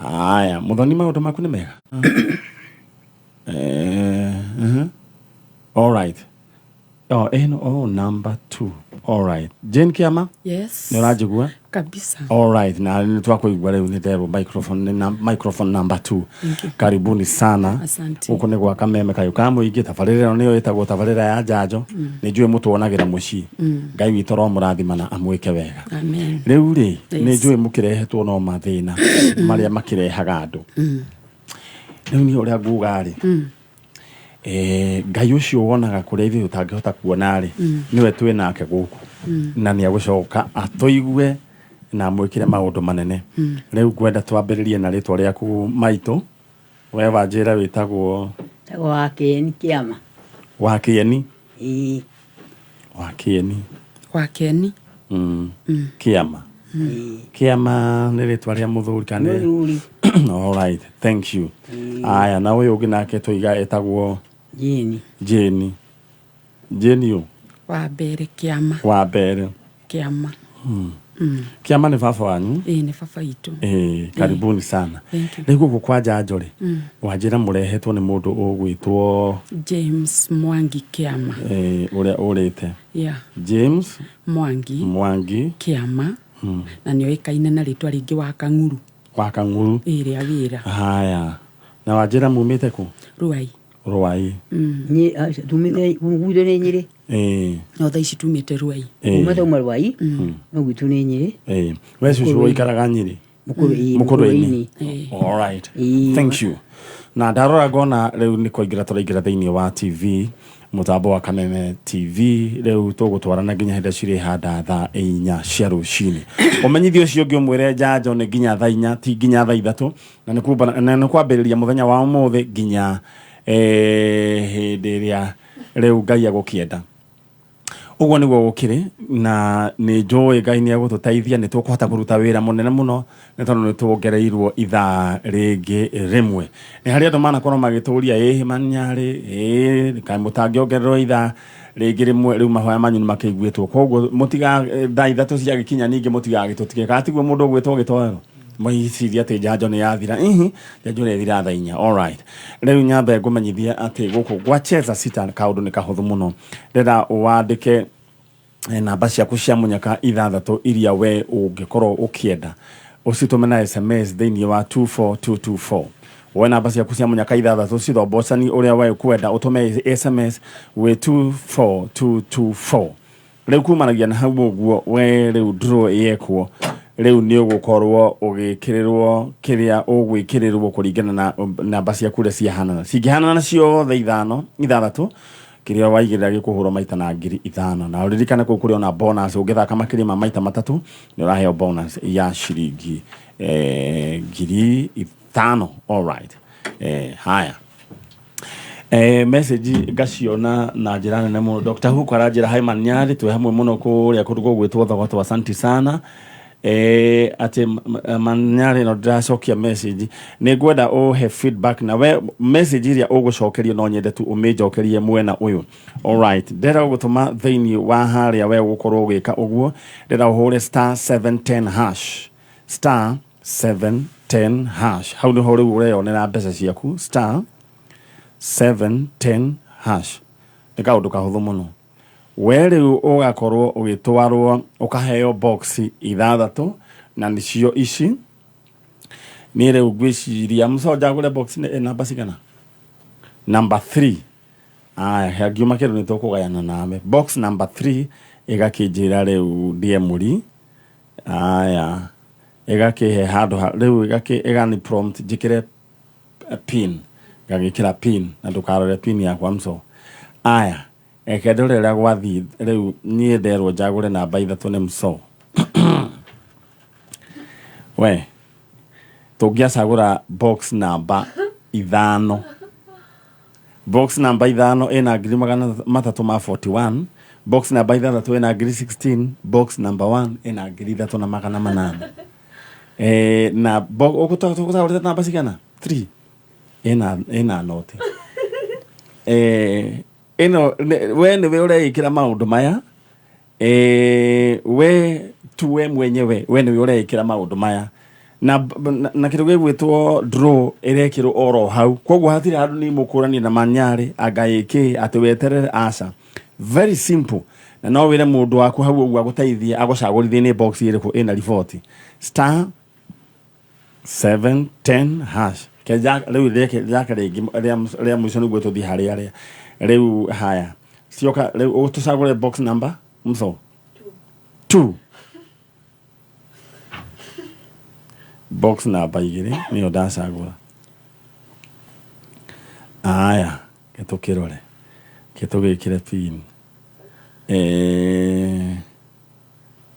Haya, Muthoni, maũndũ maku nĩ mega? All right. Oh, ĩno, oh, number 2. All right. Jane Kiama? Yes. Nĩ ũranjigua? Kabisa. All right, na nĩ twakũigua rĩu nĩ nderwo microphone nĩ microphone number 2. Karibuni sana. Asante. Gũkũ nĩ gwa Kameme kayũ ka mũingĩ, tabarĩra ĩno nĩyo ĩtagwo tabarĩra ya njanjo. Nĩ njũĩ mũtuonagĩra mũciĩ. Ngai witũ aromũrathima na amwĩke wega. Amen. Rĩu rĩ, nĩ njũĩ mũkĩrehetwo no mathĩna marĩa makĩrehaga andũ. Rĩu niĩ ũrĩa nguga rĩ, Ngai ũcio wonaga kũrĩa ithuĩ tũtangĩhota kuona rĩ, nĩwe twĩ nake gũkũ, na nĩ agũcoka atũigue na amwĩkĩre maũndũ manene. Rĩu ngwenda twambĩrĩrie na rĩtwa rĩaku maitũ. We wanjĩra wĩtagwo? Wĩtagwo Wakĩeni Kĩama. Wakĩeni? Ĩĩ. Wakĩeni. Wakĩeni. Kĩama. Ĩĩ. Kĩama nĩ rĩtwa rĩa mũthuri kana nĩ- Mũthuri. All right, thank you. Aya, na ũyũ ũngĩ nake tũiga etagwo Jane. Jane. Jane ũ? Wa mbere Kĩama. Wa mbere. Kĩama. Kĩama nĩ baba wanyu? Ĩĩ, nĩ baba witũ. Ĩĩ, karibuni sana. Thank you. Rĩu gũkũ kwa njanjo rĩ, wanjĩra mũrehetwo nĩ mũndũ ũgwĩtwo James Mwangi Kĩama. Ĩĩ, ũrĩa ũrĩte. Yeah. James Mwangi Mwangi Kĩama. Na nĩ oĩkaine na rĩtwa rĩngĩ wa Kang'uru. Wa Kang'uru. Ĩĩ, rĩa wĩra. Haya. Na wanjĩra mumĩte kũ? Ruai. Ruai. Nĩ, aca, tumĩte, gwitũ nĩ Nyĩrĩ. Ĩĩ. No thaa ici tumĩte Ruai. Ĩĩ. Kuma tauma Ruai, no gwitũ nĩ Nyĩrĩ. Ĩĩ. We cũcũ ũikaraga Nyĩrĩ? Mũkũrũ, ĩĩ, Mũkũrũ-inĩ. Mũkũrũ-inĩ. All right. Ĩĩ. Thank you. Na ndarora ngona rĩu nĩ kũingĩra tũraingĩra thĩinĩ wa TV, mũtambo wa Kameme TV, rĩu tũgũtwarana nginya hĩndĩ cirĩ handa thaa 4 cia rũcinĩ. Ũmenyithio ũcio ũngĩ ũmwĩre njanjo nĩ nginya thaa 4, ti nginya thaa 3, na nĩ kumba, na nĩ kwambĩrĩria mũthenya wa ũmũthĩ nginya hĩndĩ ĩrĩa rĩu Ngai agũkĩenda. Ũguo nĩguo gũkĩrĩ, na nĩ njũĩ Ngai nĩ egũtũteithia, nĩ tũkũhota kũruta wĩra mũnene mũno, nĩ tondũ nĩ tuongereirwo ithaa rĩngĩ rĩmwe. Nĩ harĩ andũ manakorwo magĩtũria, ĩĩ manyarĩ, ĩĩ kaĩ mũtangĩongererwo ithaa rĩngĩ rĩmwe, rĩu mahoya manyu nĩ makĩiguĩtwo. Koguo mũtiga thaa 3 ciagĩkinya ningĩ mũtigagĩtũtige, kana tiguo mũndũ ũgwĩtwo gĩtoero? Mwĩcirie atĩ njanjo nĩ yathira. Ihi, njanjo ĩrĩa ĩthiraga thaa 4. All right. Rĩu nyambe ngũmenyithie atĩ gũkũ gwa Cheza Sita kaũndũ nĩ kahũthũ mũno. Ndĩrenda wandĩke namba ciaku cia mũnyaka 6 iria we ũngĩkorwo ũkĩenda, ũcitũme na SMS thĩinĩ wa 24224. Woe namba ciaku cia mũnyaka 6 cithombocani ũrĩa we ũkwenda, ũtũme SMS gwĩ 24224. Rĩu kumanagia na hau ũguo we rĩu draw yekwo, rĩu nĩ ũgũkorwo ũgĩkĩrĩrwo kĩrĩa ũgwĩkĩrĩrwo kũringana na namba ciaku ũrĩa ciahanana. Cingĩhanana ciothe 5, 6, kĩrĩa waigĩrĩra gĩkũhũrwo maita na ngiri 5. Na ũririkane kũu kũrĩ ona bonus, ũngĩthaka makĩria ma maita 3 nĩ ũraheo bonus ya ciringi ngiri 5. All right. Haya. Message ngaciona na njĩra nene mũno. Dr. Huko aranjĩra hi Manyarĩ, twĩ hamwe mũno kũrĩa kũndũ gũgwĩtwo Thogoto, asanti sana. Atĩ Manyarĩ no ndĩracokia message, nĩ ngwenda ũhe feedback na we message ĩrĩa ũgũcokerio no nyende tu ũmĩnjokerie mwena ũyũ. All right, ndĩrenda gũgũtũma thĩinĩ wa harĩa we ũgũkorwo ũgĩka ũguo, ndĩrenda ũhũre star 710 hash, star 710 hash. Hau nĩho rĩu ũreyonera mbeca ciaku, star 710 hash. Nĩ kaũndũ kahũthũ mũno. We rĩu ũgakorwo ũgĩtwarwo ũkaheo box 6, na nĩcio ici. Niĩ rĩu ngwĩciria mũco njagũre box nĩ namba cigana? Number 3. Aya, hangiuma kĩndũ nĩ tũkũgayana nawe. Box number 3 ĩgakĩnjĩra rĩu ndĩe mũri. Aya, ĩgakĩhe handũ ha rĩu ĩgani prompt njĩkĩre pin, ngagĩkĩra pin na ndũkarore pin yakwa mco. Aya, reke ndore ũrĩa gwathiĩ rĩu niĩ nderwo njagũre namba 3 nĩ mco. We, tũngĩacagũra box namba 5. Box namba 5 ĩna ngiri magana matatũ ma 41, box namba 6 ĩna ngiri 16, box number 1 ĩna ngiri 3800. Na ũgũtagũrĩte namba cigana? 3. Ĩna noti. Ĩno, we nĩwe ũreĩkĩra maũndũ maya. We tu we mwenyewe, we nĩwe ũreĩkĩra maũndũ maya. Na kindu gigwitwo draw irekirwo oro hau, koguo hatiri handu ni mukurania na manyari anga iki ati weterere, aca. Very simple, na no wire mundu waku hau uguo aguteithie agucagurithie ni box iriku ina riboti. Star 710 hash. Keja riu rĩake rĩngĩ rĩa mũico nĩguo tũthiĩ harĩ arĩa rĩu. Haya, cioka rĩu tũcagũre box number mso 2, box namba 2 nĩyo ndacagũra. Aya, ke tũkĩrore, ke tũgĩkĩre pin.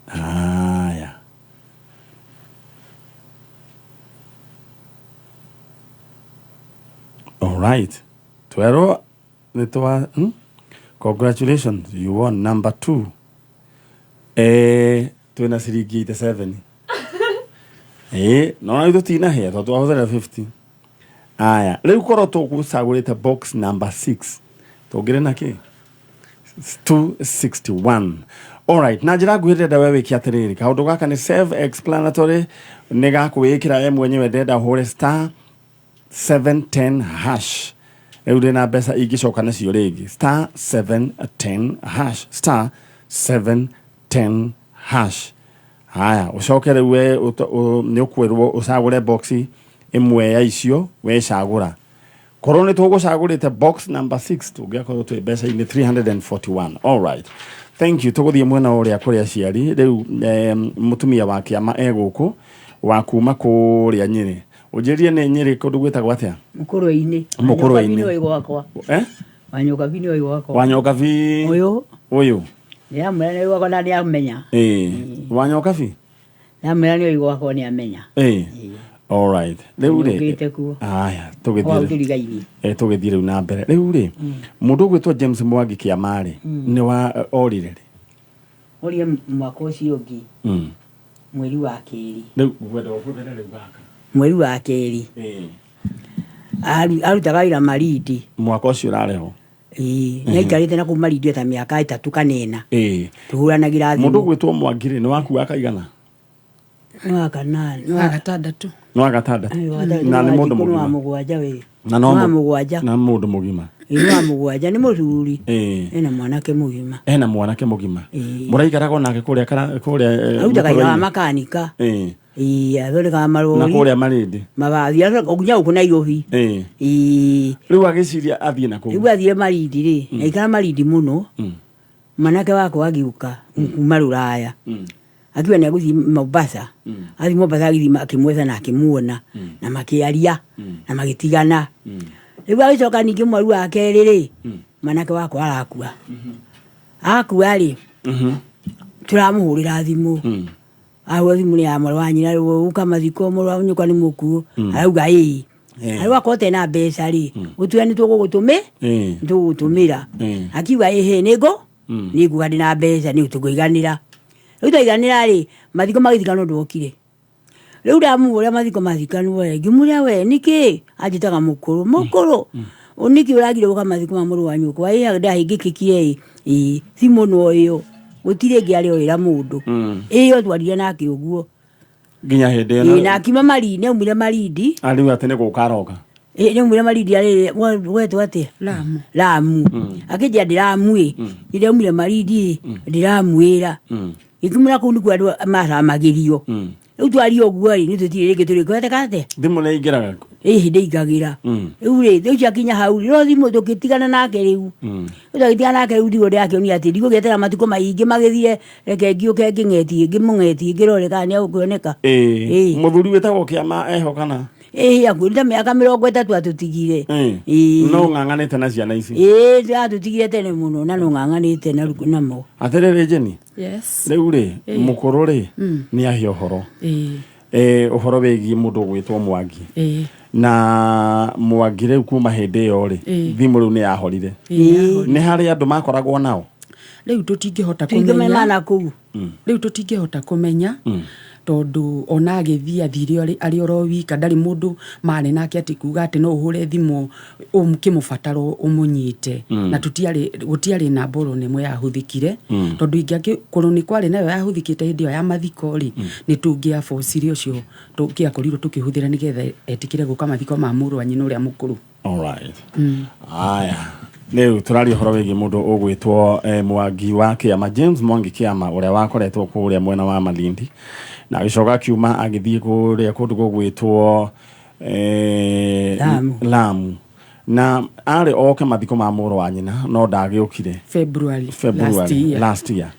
Haya, alright, twerwo nĩ twa Congratulations, you won number 2. Twĩna ciringi 87. Nona ithu tinahĩa tondũ twahũthĩra 50. Aya, rĩu korwo tũgũcagũrĩte box number 6 tũngĩrĩ na kĩ? 261. Alright, na njĩra nguhĩ ndĩrenda we wĩke atĩrĩrĩ, kaũndũ gaka nĩ self explanatory, nĩ gakwĩĩkĩra we mwenyewe. Ndĩrenda ũhũre star 710 hash. Rĩu ndĩna mbeca ingĩcoka nacio rĩngĩ. Star 710 hash, star 710 hash. Haya, ũcoke rĩu we nĩ ũkwĩrwo ũcagũre box ĩmwe ya icio. Wecagũra, korwo nĩ tũgũcagũrĩte box number 6, tũngĩakorwo twĩ mbeca-inĩ 341. Alright, thank you. Tũgũthiĩ mwena ũrĩa kũrĩ aciari rĩu. Mũtumia wa kĩama e gũkũ wa kuma kũrĩa Nyĩrĩ. Ũnjĩrie nĩ Nyĩrĩ kũndũ gwĩtagwo atĩa? Mũkũrwe-inĩ. Mũkũrwe-inĩ. Nĩ gwakwa. Eh? Wanyokabi nĩ gwakwa. Wanyokabi. Ũyũ. Ũyũ. Nĩamwĩra nĩ gwakwa na nĩamenya. Ĩĩ, Wanyokabi. Nĩamwĩra nĩ gwakwa nĩamenya. Ĩĩ, alright, rĩu rĩ Nĩũkĩte kuo. Aya, Hau tũgĩthiĩ tũrigainie. Tũgĩthiĩ rĩu na mbere. Rĩu rĩ, mũndũ ũgwĩtwo James Mwangi Kĩama rĩ, nĩ wa orire rĩ? Ũrie mwaka ũcio ũngĩ, mweri wa kerĩ. Rĩu ngwenda ũhũthĩre rĩu gaka. Mweri wa kerĩ. Arutaga wĩra Marindi. Mwaka ũcio ũrarĩho. Ĩĩ, nĩaikarĩte na kũu Marindi ta mĩaka 3 kana 4. Tũhũranagĩra Mũndũ thimũ. ũgwĩtwo Mwangi rĩ, nĩ waku kaigana? Nĩ wa kanana. Wa gatandatũ. Nĩ wa gatandatũ na nĩ mũndũ Nĩ wa mũgima? mũgwanja we. Na no Nĩ wa mũgwanja. Na mũndũ mũgima? Ĩĩ, nĩ wa mũgwanja, nĩ mũthuri. Ena mwanake mũgima. Ena mwanake mũgima. Ĩĩ. Mũraikaraga onake kũrĩa kũrĩa Arutaga wĩra wa Mũkũrwe-inĩ? makanika. Ĩĩ, athondekaga Na marori. kũrĩa Marindi? Mabathi nginya gũkũ Nairobi. Ĩĩ. Rĩu agĩciria athiĩ na kũu. Rĩu athire Marindi rĩ, aikara Marindi mũno. Mwanake wakwa agĩũka kuma rũraya, akiuga nĩ agũthiĩ Mombasa. Athiĩ Mombasa, agĩthiĩ akĩmwetha na akĩmuona na makĩaria na magĩtigana. Rĩu agĩcoka ningĩ mweri wa kerĩ rĩ, mwanake wakwa arakua. Akua rĩ, tũramũhũrĩra thimũ. Ahũra thimũ nĩ ya mwarĩ wa nyina, rĩu ũka mathiko, mũrũ wa nyũkwa nĩ mũkuũ. Arauga ĩĩ. Arauga akorwo ũtarĩ na mbeca rĩ, ũtwĩre nĩ tũgũgũtũmĩ nĩ tũgũgũtũmĩra. Akiuga ĩhĩ, nĩngũ nĩnguga ndĩna mbeca nĩ tũkũiganĩra. Rĩu twaiganĩra rĩ, mathiko magĩthikanwo ndokire. Rĩu ndamũhũrĩra mathiko mathikanwo rĩ, ngĩmũria we nĩkĩ anjĩtaga mũkũrũ mũkũrũ, nĩkĩ ũragire gũka mathiko ma mũrũ wa nyũkwa? Ĩ ndahĩngĩkĩkire ĩ. Ĩ thimũ no ĩyo, gũtirĩ ĩngĩ arĩ orĩra mũndũ. Ĩyo twarire nake ũguo. Nginya hĩndĩ Ĩ ĩno. na akiuma Marindi, nĩaumire Marindi. Ariu atĩ nĩ gũka aroka. Ĩ nĩaumire Marindi arĩ gwetwo atĩa? Lamu. Lamu. Akĩnjĩra ndĩramu ĩ rĩrĩa aumire Marindi ĩ ndĩramwĩra gĩkumĩra kũu nĩkuo andũ mathamagĩrio. Rĩu twaria ũguo rĩ, nĩ tũtirĩ rĩngĩ tũrĩ kweteka atĩa. Thimũ nĩ ingĩraga? Ĩhĩ, ndĩingagĩra. Rĩu rĩ, rĩu ciakinya hau rĩ, no thimũ tũgĩtigana nake rĩu. Rĩu twagĩtigana nake rĩu, ndigwo ndĩrakĩonire atĩ ndigũgĩeterera matukũ maingĩ magĩthire, reke ngĩũke ngĩng'etie ngĩmũng'etie ngĩrore kana nĩegũkĩoneka. Ĩĩ. Mũthuri wĩtagwo Kĩama eho kana? Ĩhĩ, akuĩte ta mĩaka 30 atũtigire. Ĩĩ. No ng'ang'anĩte na ciana ici? Ĩĩ, atũtigire tene mũno na no ng'ang'anĩte namo. Atĩrĩrĩ Jeni, Yes. rĩu rĩ, mũkũrũ rĩ nĩ ahe ũhoro. Ũhoro wĩgiĩ mũndũ ũgwĩtwo Mwangi. Na Mwangi rĩu kuma hĩndĩ ĩyo rĩ, thimũ rĩu nĩ yahorire. Nĩ harĩ andũ makoragwo nao? Rĩu tũtingĩhota Tũingĩ kũmenya. mana kũu. Rĩu tũtingĩhota kũmenya, Tondũ ona agĩthiĩ athire arĩ oro wika, ndarĩ mũndũ marĩ nake atĩ kuga atĩ no ũhũre thimũ ũkĩmũbatara ũmũnyite. Na tũtiarĩ, gũtiarĩ namba oro na ĩmwe yahũthĩkire, tondũ ingĩakorwo nĩ kwarĩ nayo yahũthĩkĩte hĩndĩ ĩyo ya mathiko rĩ, nĩ tũngĩabocire ũcio tũngĩakorirwo tũkĩhũthĩra nĩgetha etĩkĩre gũka mathiko ma mũrũ wa nyina ũrĩa mũkũrũ. Alright. Aya. Rĩu tũraria ũhoro wĩgiĩ mũndũ ũgwĩtwo Mwangi wa Kĩama, James Mwangi Kĩama, ũrĩa wakoretwo kũrĩa mwena wa Malindi na agĩcoka akiuma agĩthiĩ kũrĩa kũndũ gũgwĩtwo Lamu. Lamu, na arĩ oke mathiko ma mũrũ wa nyina no ndagĩũkire. February, last February year. Last year.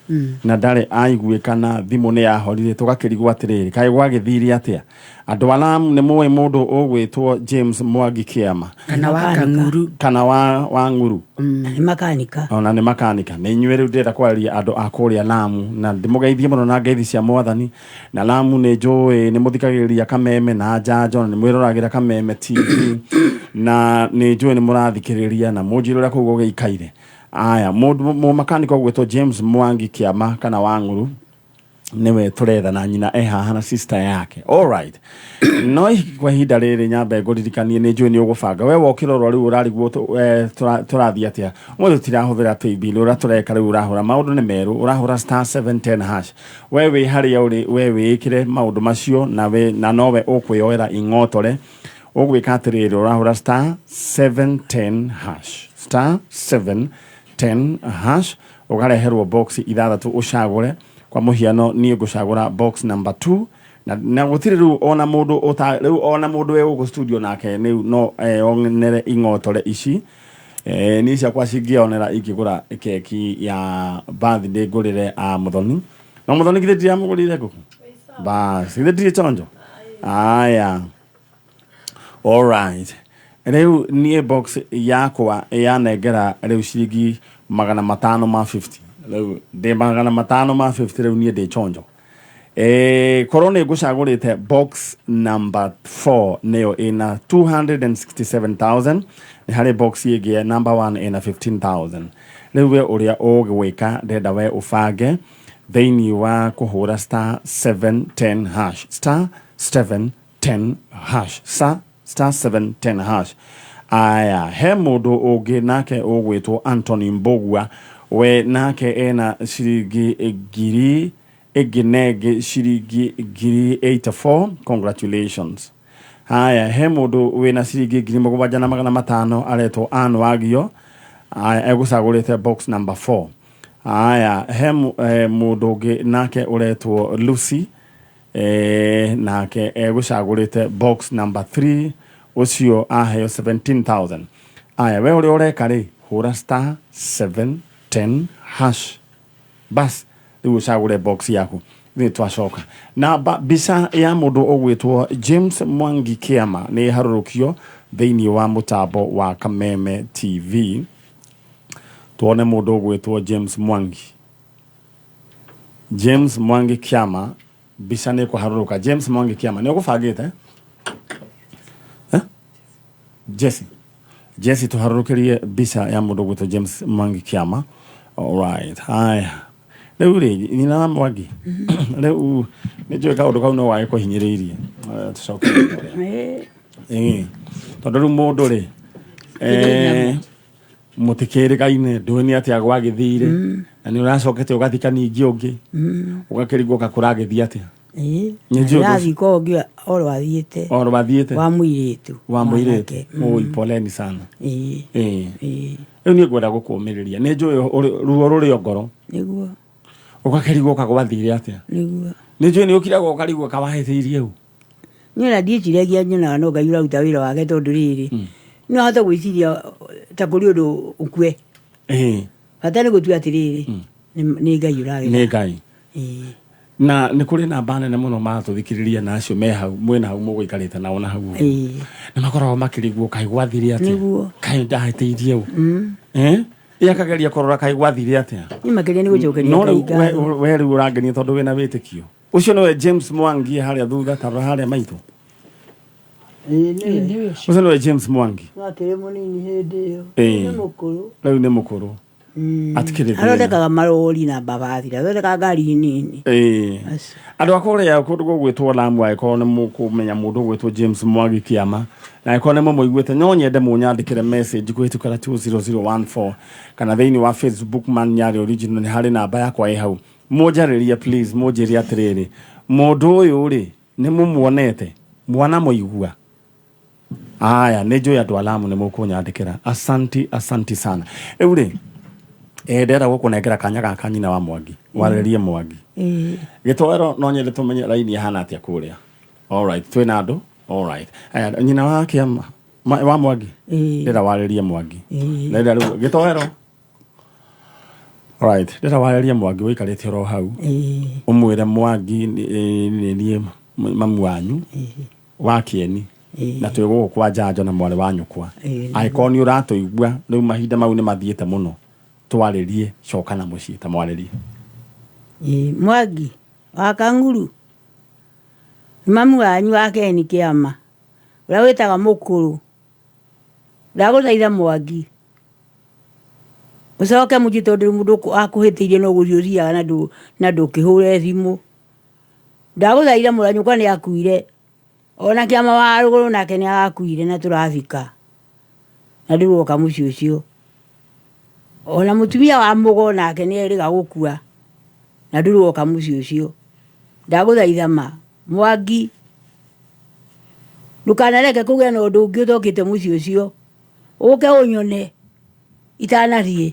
Na ndarĩ aiguĩkana, thimũ nĩ yahorire, tũgakĩrigwo atĩrĩrĩ, kaĩ gwagĩthire atĩa? Andũ a Lamu, nĩ mũĩ mũndũ ũgwĩtwo James Mwangi Kĩama? Kana wa Kang'uru. Kana wa Ng'uru. Na nĩ makanika. Ona nĩ makanika. Nĩ inyuĩ rĩu ndĩrenda kwarĩria, andũ a kũrĩa Lamu, na ndĩmũgeithie mũno na ngeithi cia Mwathani. Na Lamu nĩ njũĩ nĩ mũthikagĩrĩria Kameme na Njanjo, na nĩ mwĩroragĩra Kameme TV, na nĩ njũĩ nĩ mũrathikĩrĩria na mũnjĩre ũrĩa kũu gũgĩikaire. Aya, mũndũ mũmakanika ũgwĩtwo James Mwangi Kĩama kana wa Ng'uru nĩwe tũretha, na nyina e haha na sister yake. Alright, no kwa ihinda rĩrĩ nyambe ngũririkanie, nĩ njũĩ nĩ ũgũbanga we wokĩra oro rĩu ũrarigwo tũrathiĩ atĩa ũmũthĩ. Tũtirahũthĩra paybill, ũrĩa tũreka rĩu, ũrahũra, maũndũ nĩ merũ, ũrahũra *710#. We wĩ harĩa ũrĩ, we wĩĩkĩre maũndũ macio na we na nowe ũkwĩyoera ing'otore. Ũgwĩka atĩrĩrĩ, ũrahũra *710#, *710#, ũgareherwo box ithathatũ ũcagũre. Kwa mũhiano niĩ ngũcagũra box number 2, na gũtirĩ rĩu ona mũndũ ũta rĩu ona mũndũ wĩ gũkũ studio nake rĩu no eyonere ing'otore ici. Niĩ ciakwa cingĩonera ingĩgũra keki ya birthday ngũrĩre a Mũthoni. No Mũthoni githĩ ndiramũgũrĩire ngũkũ? Bas, githĩ ndirĩ chonjo? Aya, alright, rĩu niĩ box yakwa yanengera rĩu ciringi 550. Rĩu ndĩ 550, rĩu niĩ ndĩ chonjo. Korwo nĩ ngũcagũrĩte box number 4, nĩyo ĩna 267,000. Nĩ harĩ box ĩngĩ number 1 ĩna 15,000. Rĩu we ũrĩa ũgwĩka, ndenda we ũbange thĩinĩ wa kũhũra *710#, *710#, *710#. Aya, he mũndũ ũngĩ nake ũgwĩtwo Anthony Mbugua, we nake ena ciringi ngiri ĩngĩ na ĩngĩ, ciringi 84,000. Congratulations. Haya, he mũndũ wĩna ciringi 7,500, aretwo Ann Wagio. Aya, egũcagũrĩte box number 4. Aya, he mũndũ ũngĩ nake ũretwo Lucy, nake egũcagũrĩte box number 3, ũcio aheo 17,000. Aya, we ũrĩa ũreka rĩ, hũra *710#, bas, rĩu ũcagũre box yaku. Nĩ twacoka na mbica ya mũndũ ũgwĩtwo James Mwangi Kĩama nĩ harũrũkio thĩinĩ wa mũtambo wa Kameme TV. Tuone mũndũ ũgwĩtwo James Mwangi, James Mwangi Kĩama, mbica nĩ ĩkũharũrũka. James Mwangi Kĩama, nĩ ũgũbangĩte, eh? Jesse, Jesse, tũharũrũkĩrie mbica ya mũndũ ũgwĩtwo James Mwangi Kĩama. Alright, haya, rĩu rĩ, nyina wa Mwangi, rĩu nĩ njũĩ kaũndũ kau no wage kũhinyĩrĩirie. Tũcoke ĩĩ, tondũ rĩu mũndũ rĩ, mũtikĩrĩgaine, ndũĩ nĩ atĩa gwagĩthire, na nĩ ũracokete ũgathika ningĩ ũngĩ, ũgakĩrigwo kakũragĩthiĩ atĩa. Nĩ njũĩ ũndũ ũcio. Rathika ũngĩ oro athiĩte. Oro mathiĩte. Wa mũirĩtu. Wa mũirĩtu. Mwanake. Oi, poleni sana. Ĩĩ. Ĩĩ, rĩu niĩ ngwenda gũkũmĩrĩria, nĩ njũĩ ruo rũrĩ o ngoro. Nĩguo. Ũgakĩrigwo kagwathire atĩa. Nĩguo. Nĩ njũĩ nĩ ũkiraga ũkarigwo kawahĩtĩirie ũ. Niĩ ona ndiĩciragia, nyonaga no Ngai ũraruta wĩra wake, tondũ rĩrĩ, no hote gwĩciria ta kũrĩ ũndũ ũkue. Bata nĩ gũtua atĩrĩrĩ, nĩ Ngai ũragĩka. Nĩ Ngai. Ĩĩ. Na nĩ kũrĩ namba nene mũno maratũthikĩrĩria, na acio me hau mwĩna hau mũgũikarĩte nao na hau ũguo. Nĩ makoragwo makĩrigwo kaĩ gwathire atĩa. Kaĩ ndahĩtĩirie ũ. Eh? Ĩ akageria kũrora kaĩ gwathire atĩa. Niĩ makĩria nĩ gũcokeria No Ngai rĩu ngatho. we rĩu ũrangenia tondũ wĩna wĩtĩkio. Ũcio nĩwe James Mwangi harĩa thutha, tarora harĩa maitũ. Ĩĩ, nĩwe. Ũcio nĩwe James Mwangi. No akĩrĩ mũnini hĩndĩ ĩyo. Ĩĩ. Nĩ mũkũrũ. Rĩu nĩ mũkũrũ. Atikĩrĩ thĩna. Athondekaga marori na mbabathi, ndathondekaga ngari nini. Ĩĩ. Acio. Andũ a kũrĩa kũndũ gũgwĩtwo Lamu, angĩkorwo nĩ mũkũmenya mũndũ ũgwĩtwo James Mwangi Kĩama, na angĩkorwo nĩ mũmũiguĩte, no nyende mũnyandĩkĩre message kũhĩtũkĩra 20014 kana thĩinĩ wa Facebook Man Nyarĩ Original, nĩ harĩ namba yakwa ĩ hau. Mũnjarĩrie please, mũnjĩre atĩrĩrĩ, mũndũ ũyũ rĩ, nĩ mũmuonete mwana mũigua? Aya, nĩ njũĩ andũ a Lamu nĩ mũkũnyandĩkĩra. Asanti, asanti sana. Rĩu rĩ, ndĩrenda gũkũnengera kanya gaka, nyina wa Mwangi, warĩrie Mwangi. Gĩtoero no nyende tũmenye raini ĩhana atĩa kũrĩa. Alright, twĩna andũ. Alright. Aya, nyina wa kĩama wa Mwangi. Ndĩrenda warĩrie Mwangi. Ndĩrenda rĩu gĩtoero. Alright, ndĩrenda warĩrie Mwangi ũikarĩte oro hau. Ũmwĩre Mwangi nĩ niĩ mamu wanyu wa kĩeni na twĩ gũkũ kwa njanjo na mwarĩ wa nyũkwa. Angĩkorwo nĩ ũratũigua rĩu, mahinda mau nĩ mathiĩte mũno, twarĩrie, coka na mũciĩ ta mwarĩrie. Ĩĩ, Mwangi wa Kang'uru, nĩ mamu wanyu wa Keni Kĩama ũrĩa wĩtaga mũkũrũ. Ndagũthaitha Mwangi ũcoke mũciĩ, tondũ mũndũ akũhĩtĩirie no gũthiĩ ũthiaga na ndũkĩhũre thimũ. Ndagũthaitha, mũrũ wa nyũkwa nĩ akuire, ona kĩama wa rũgũrũ nake nĩ arakuire, na tũrathika na ndũroka mũciĩ ũcio. Ona mũtumia wa mũgo nake nĩ erĩga gũkua na ndũroka mũciĩ ũcio. Ndagũthaitha ma Mwangi, ndũkanareke kũgĩe na ũndũ ũngĩ ũtokĩte mũciĩ ũcio, ũke ũnyone itanathiĩ.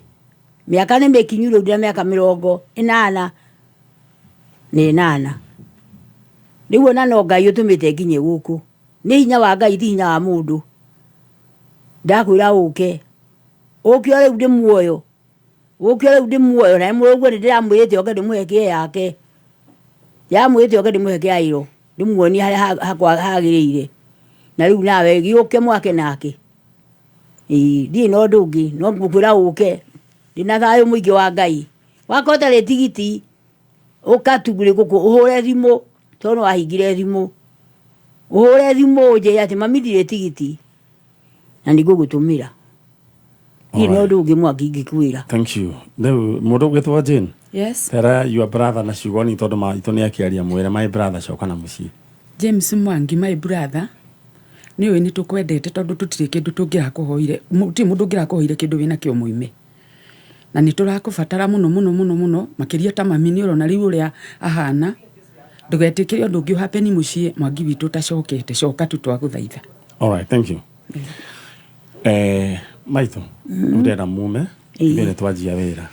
Mĩaka nĩ mĩkinyu rĩu, ndĩna mĩaka 88. Rĩu ona no Ngai ũtũmĩte nginye gũkũ, nĩ hinya wa Ngai, ti hinya wa mũndũ. Ndakwĩra ũke, ũke o rĩu ndĩ muoyo, ũke o rĩu ndĩ muoyo. Na mũrũguo nĩ ndĩramwĩrĩte oke ndĩmũhe kĩe yake, ndĩramwĩrĩte oke ndĩmũhe kĩaĩro, ndĩmuonie harĩa hakwa hagĩrĩire. Na rĩu nawe gĩũke mwake nake. Ĩĩ, ndirĩ na ũndũ ũngĩ no ngũkwĩra ũke, ndĩna thayũ mũingĩ wa Ngai. Wakorwo ũtarĩ tigiti, ũka tu gũkũ ũhũre thimũ, tondũ nĩ wahingire thimũ, ũhũre thimũ ũnjĩre atĩ mami ndirĩ tigiti, na nĩ ngũgũtũmĩra. Ndirĩ na ũndũ ũngĩ Mwangi ingĩkwĩra. Thank you. Rĩu mũndũ ũgwĩtwo Jane. Yes. Tera your brother na ciugo ni tondũ maitũ nĩ akĩaria, mwĩre my brother coka na mũciĩ. James Mwangi, my brother, nĩ ũĩ nĩ tũkwendete, tondũ tũtirĩ kĩndũ tũngĩrakũhoire, gũtirĩ mũndũ ũngĩrakũhoire kĩndũ wĩnakĩo mũime. Na nĩ tũrakũbatara mũno mũno mũno mũno makĩria, ta mami nĩ ũrona rĩu ũrĩa ahana. Ndũgetĩkĩre ũndũ ũngĩ ũhappen mũciĩ Mwangi witũ ũtacokete. Coka tu, twagũthaitha. Alright, thank you. Maitũ, ndĩrenda mume ithuĩ nĩ twanjia wĩra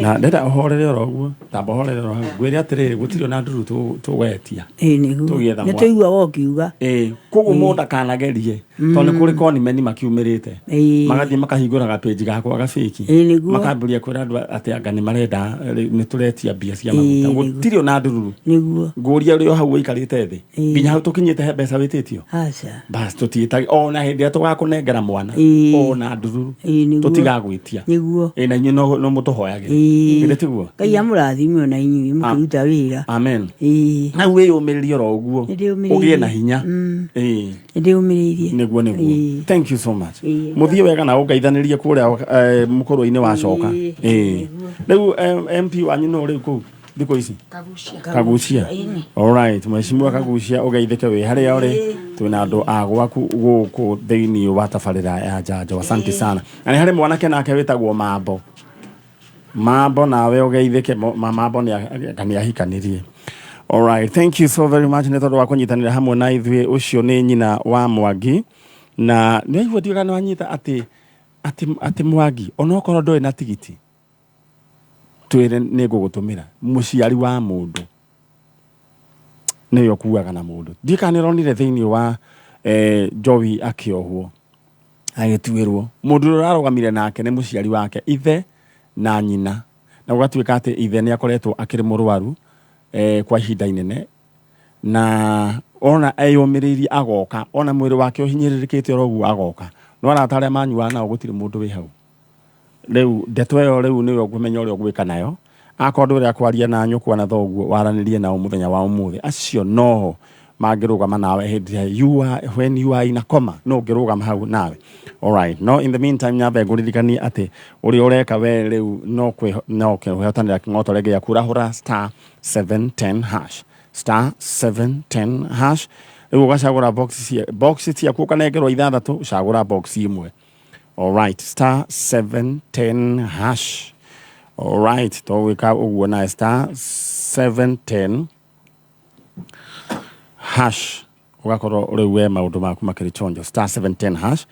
na ndĩrenda ũhorere oro ũguo, tamba ũhorere oro hau, ngwĩre atĩrĩrĩ, gũtirĩ ona nduru tũgwetia. Ĩĩ nĩguo. Tũgĩetha Nĩ tũiguaga ũkiuga. Ĩĩ, koguo mũndũ ndakanagerie, tondũ nĩ kũrĩ konimeni makiumĩrĩte, magathiĩ makahingũra gapĩnji gakwa gabĩki, makambĩrĩria kwĩra andũ atĩ anga nĩ marenda nĩ tũretia mbia cia maguta. Gũtirĩ ona ndururu. Ngũria ũrĩ o hau ũikarĩte thĩ, nginya hau tũkinyĩte he mbeca wĩtĩtio? Aca. Bas, tũtiĩtage ona hĩndĩ ĩrĩa tũgakũnengera mwana, ona ndururu tũtigagwĩtia. Ĩĩ, na inyuĩ no mũtũhoyagĩre. Githĩ tiguo? Ngai amũrathime ona inyuĩ mũkĩruta wĩra. Amen. Hau wĩyũmĩrĩrie oro ũguo. Nĩndĩyũmĩrĩirie. Ũgĩe na hinya. Ĩĩ. Nĩndĩyũmĩrĩirie. Nĩguo. Thank you so much. Mũthiĩ wega na ũngeithanĩrie kũrĩa mũkũrũ-inĩ wacoka. Ĩĩ. Rĩu MP wanyu no rĩu kũu thikũ ici? Kagucia. Kagucia. Alright, mheshimiwa Kagucia, ũgeithĩke wĩ harĩa ũrĩ. Twĩna andũ a gwaku gũkũ thĩinĩ wa tabarĩra ya njanjo. Asante sana. Na nĩ harĩ mwanake nake wĩtagwo Mambo. Mambo, nawe ũgeithĩke. Mambo nĩ ahikanirie. Alright, thank you so very much nĩ tondũ wa kũnyitanĩra hamwe na ithuĩ. Ũcio nĩ nyina wa Mwangi, na nĩ waigua, ndiũĩ kana nĩ wanyita atĩ Mwangi onokorwo ndũrĩ na tigiti, twĩre nĩ ngũgũtũmĩra. Mũciari wa mũndũ nĩwe ũkuaga na mũndũ. Ndiũĩ kana nĩ ũronire thĩinĩ wa Jowi akĩohwo agĩtuĩrwo, mũndũ ũrĩa ũrarũgamire nake nĩ mũciari wake, ithe na nyina, na gũgatuĩka atĩ ithe nĩ akoretwo akĩrĩ mũrwaru kwa ihinda inene, na ona eyũmĩrĩirie agoka, ona mwĩrĩ wake ũhinyĩrĩrĩkĩte oro ũguo agoka, no arata arĩa manyuaga nao gũtirĩ mũndũ wĩ hau. Rĩu ndeto ĩyo rĩu nĩwe ũkũmenya ũrĩa ũgwĩka nayo. Akorwo ndũrĩa kwaria na nyũkwa na thoguo, waranĩrie nao mũthenya wa ũmũthĩ, acio noho Mangĩrũgama nawe hĩndĩ ĩrĩa you are, when you are in a coma, no ũngĩrũgama hau nawe. Alright, no in the meantime nyambe ngũririkanie atĩ ũrĩa ũreka we rĩu no no kwĩhotanĩra kĩng'otore gĩaku, ũrahũra star 710 hash, star 710 hash. Rĩu ũgacagũra box box ciaku, ũkanengerwo ithathatũ, cagũra box imwe. Alright, star 710 hash. Alright, tũgwĩka ũguo nawe, star 710 hash, ũgakorwo rĩu we maũndũ maku makĩrĩ chonjo. Star 710 hash,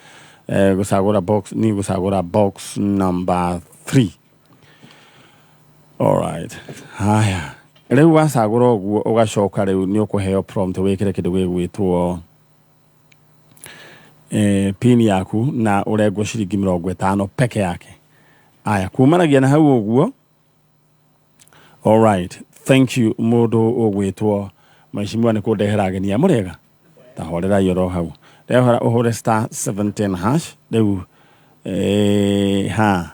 gũcagũra box ni gũcagũra box number 3. Alright, haya, rĩu wacagũra ũguo, ũgacoka rĩu nĩ ũkũheo prompt wĩkĩre kĩndũ gĩgwĩtwo pin yaku na ũrengwo ciringi 50 peke yake. Aya, kumanagia na hau ũguo. Alright, thank you. Mũndũ ũgwĩtwo mheshimiwa nĩ kũndehera ageni a mũrĩega, ta horerai oro hau. Rehora ũhũre star 710 hash. Rĩu ha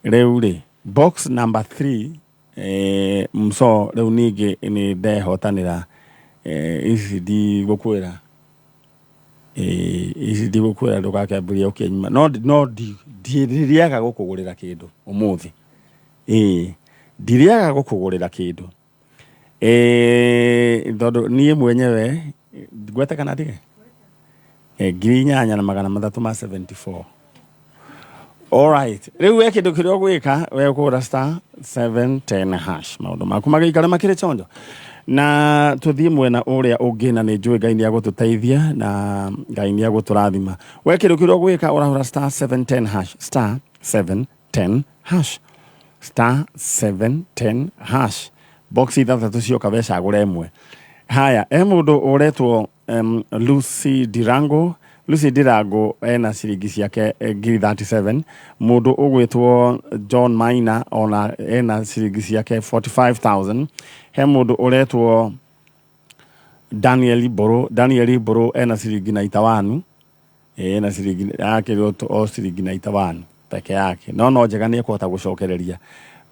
rĩu rĩ, box number 3, mso rĩu ningĩ nĩ ndehotanĩra. Ici ndigũkwĩra, ici ndigũkwĩra, ndũgakĩambĩrĩria ũkĩnyuma. No ndirĩaga gũkũgũrĩra kĩndũ ũmũthĩ. Ĩĩ, ndirĩaga gũkũgũrĩra kĩndũ, tondũ niĩ mwenyewe ngwete kana ndige 8374. Alright, rĩu we kĩndũ kĩrĩa ũgwĩka, we ũkũhũra star 710 hash, maũndũ maku magĩikare makĩrĩ chonjo, na tũthiĩ mwena ũrĩa ũngĩ. Na nĩ njũĩ Ngai nĩ agũtũteithia na Ngai nĩ agũtũrathima. We kĩndũ kĩrĩa ũgwĩka, ũrahũra star 710 hash, star 710 hash, star 710 hash. Box ithathatũ cioka, we cagũra ĩmwe. Haya, he mũndũ ũretwo Lucy Dirango. Lucy Dirango ena ciringi ciake 37,000. Mũndũ ũgwĩtwo John Maina ona ena ciringi ciake 45,000. He mũndũ ũretwo Daniel Mbũrũ. Daniel Mbũrũ ena ciringi 91. Ena ciringi yakĩrwo o ciringi 91 peke yake, no njega nĩ ekũhota gũcokereria.